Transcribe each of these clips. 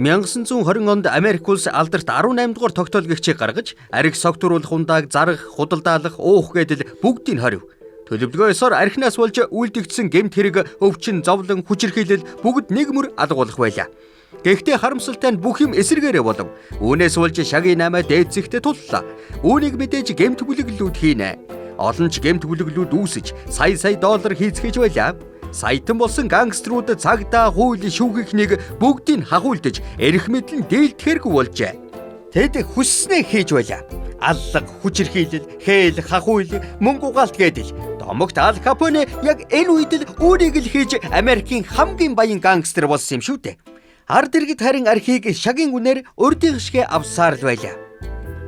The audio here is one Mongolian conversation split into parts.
1920 онд Америк улс алдарт 18 дугаар тогтоолгогчийг гаргаж, арх согтууруулах ундааг зарах, худалдаалах, уух гэдэл бүгдийг хорив. Төлөвлөгөө ёсоор архинаас болж үйлдэгдсэн гэмт хэрэг, өвчин, зовлон, хүчирхийлэл бүгд нэг мөр алгуулах байлаа. Гэхдээ харамсалтай нь бүх юм эсрэгээрээ болов. Үүнээс болж шагийн 8 дээдсэгтээ туллаа. Үүнийг мэдээж гэмт бүлэглэлүүд хийнэ. Олон ч гэмт бүлэглүүд үүсэж, сая сая доллар хийцгээж байлаа. Саятан болсон гангструуд цагдаа, хууль, шүүхийнхнийг бүгдийг хахуулдаж, эрх мэдэл нь дээлдэхэргүй болжээ. Тэд хүсснээ хийж байлаа. Аллага, хүчирхийлэл, хээл, хахуйл, мөнгө угаалт гэдэл. Домогт Ал Капоне яг энэ үед л үүнийг л хийж Америкийн хамгийн баян гангстер болсон юм шүү дээ. Ард иргэд харин архийг шагийн үнээр урдын шигэ авсаар л байлаа.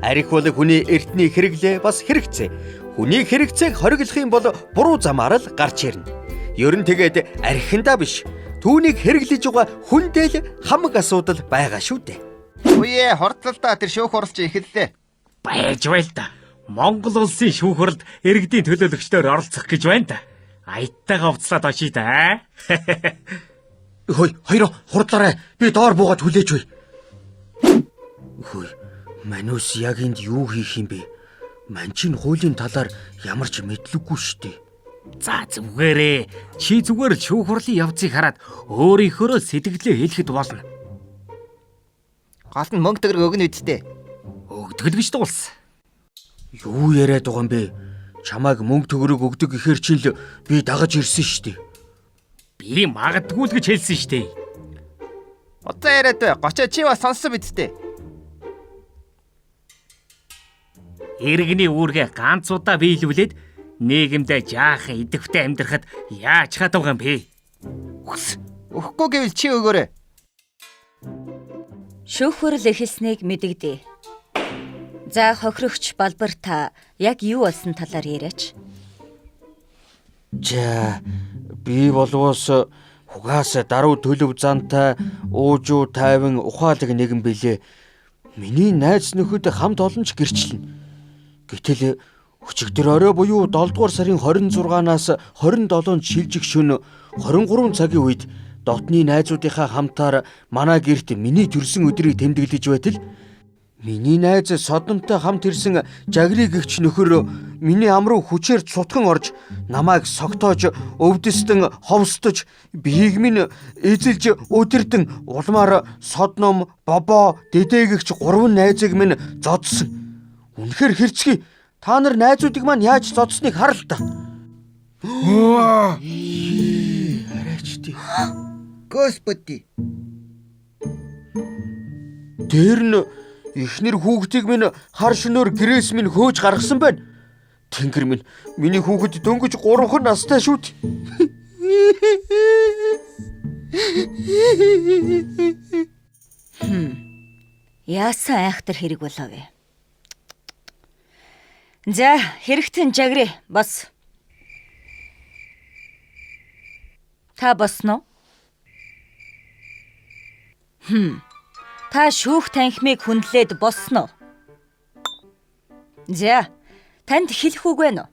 Арх бол хүний эртний хэрэглээ бас хэрэгцээ. Хүний хэрэгцээг хориглох юм бол буруу замаар л гарч ирнэ. Ер нь тэгээд архиндаа биш. Түүнийг хэрэглэж байгаа хүндээ л хамаг асуудал байгаа шүү дээ. Үе хурдлаа тэр шүүх хурал чи эхэллээ. Байж байл та. Монгол улсын шүүх хуралд иргэдийн төлөөлөгчдөр оролцох гэж байна та. Аятайгаа увцлаад очие та. Хөөе, хоёроо хурдлаарай. Би доор буугаад хүлээж бай. Хөөе, манус яг энд юу хийх юм бэ? Ман чинь хуулийн талаар ямар ч мэдлэггүй шүү дээ. За зүгээрээ. Чи зүгээр л шүүх хурлын явцыг хараад өөрийнхөөрөө сэтгэлээ хэлэхэд болно. Гол нь мөнгө төгрөг өгнө үсттэй. Өгдөг л гэж дуулсан. Юу яриад байгаа юм бэ? Чамайг мөнгө төгрөг өгдөг гэхээр чинь л би дагаж ирсэн шүү дээ. Би магадгүй л гэж хэлсэн шүү дээ. Уцаа яриад бай. Гочоо чи бас сонссон биз дээ. Иргэний үүргээ ганц удаа биелүүлээд нийгэмдээ жаахан идэвхтэй амьдрахад яаж чадах юм бэ? Үхс. Өгөхгүй гэвэл чи өгөөрэй. Шүүх хурал эхэлснийг мэдэгдэе. За хохирогч Балбар та яг юу болсон талаар яриач. За би болвоос хугаас даруй төлөв зантай уужуу тайван ухаалаг нэгэн билээ. Миний найз нөхөд хамт олон ч гэрчлэнэ. Гэтэл өчигдөр орой буюу 7 дугаар сарын 26-наас 27-нд шилжих шөнө 23 цагийн үед дотны найзуудынхаа хамтаар манай гэрт миний төрсөн өдрийг тэмдэглэж байтал миний найз Содомтой хамт ирсэн Жагрыг гэгч нөхөр миний ам руу хүчээр цутхан орж намайг согтоож өвдөстөн ховсдож биеийг минь эзэлж өдөрдөн улмаар Содном, Бобо, Дэдэ гэгч гурван найзыг минь зодсон. Үнэхээр хэрцгий. Та нар найзуудыг маань яаж зодсныг хар л та. Арайч тий. Господи. Тэр нь эхнэр хүүхдийг минь хар шөнөөр гэрээс минь хөөж гаргасан байна. Тэнгэр минь миний хүүхэд дөнгөж 3 настай шүү дээ. Яасан айхтар хэрэг болов вэ? За хэрэгтэн жагрээ бас. Та босно уу? Та шүүх танхимыг хүндлээд босно уу? За танд хэлэх үг байна уу?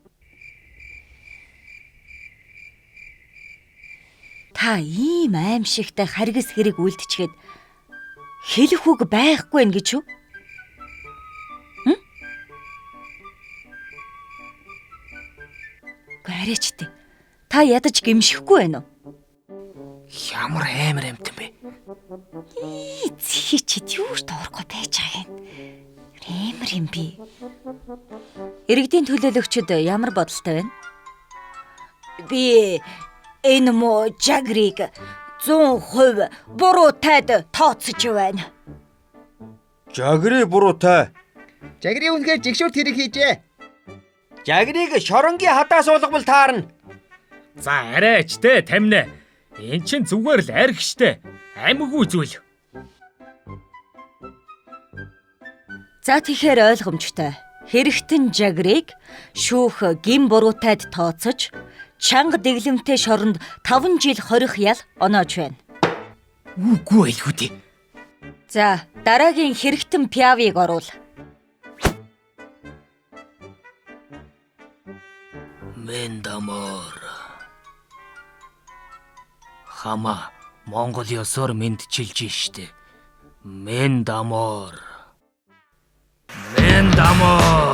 Та ийм аимшигтай харгас хэрэг үлдчихэд хэлэх үг байхгүй нэ гэж юу? Үгүй арайч тий. Та ядаж гимшихгүй байна уу? Ямар амар амтан бэ? Зхий чи юу ч доорохгүй байж байгаа юм. Амар юм би. Иргэдийн төлөөлөгчд ямар бодолтой байна? Би энэ муу жагрыг 100% буруутайд тооцож байна. Жагрыг буруутай. Жагрын үнэхээр жигшүүрт хэрэг хийжээ. Жагрыг шоронгийн хадаас уулгамал таарна. За арайч те тамина. Эн чин зүгээр л арх штэ. Амьгүй зүйл. За тэгэхээр ойлгомжтой. Хэрэгтэн жагрыг шүүх гин буруутайд тооцож чанга дэглэмтэй шоронд 5 жил хорих ял оноож байна. Үгүй байлгүй дээ. За дараагийн хэрэгтэн пиавыг оруул. Мэндамор. Хама Монгол ёсоор мэндчилж штэ. Мендамор. Мендамор.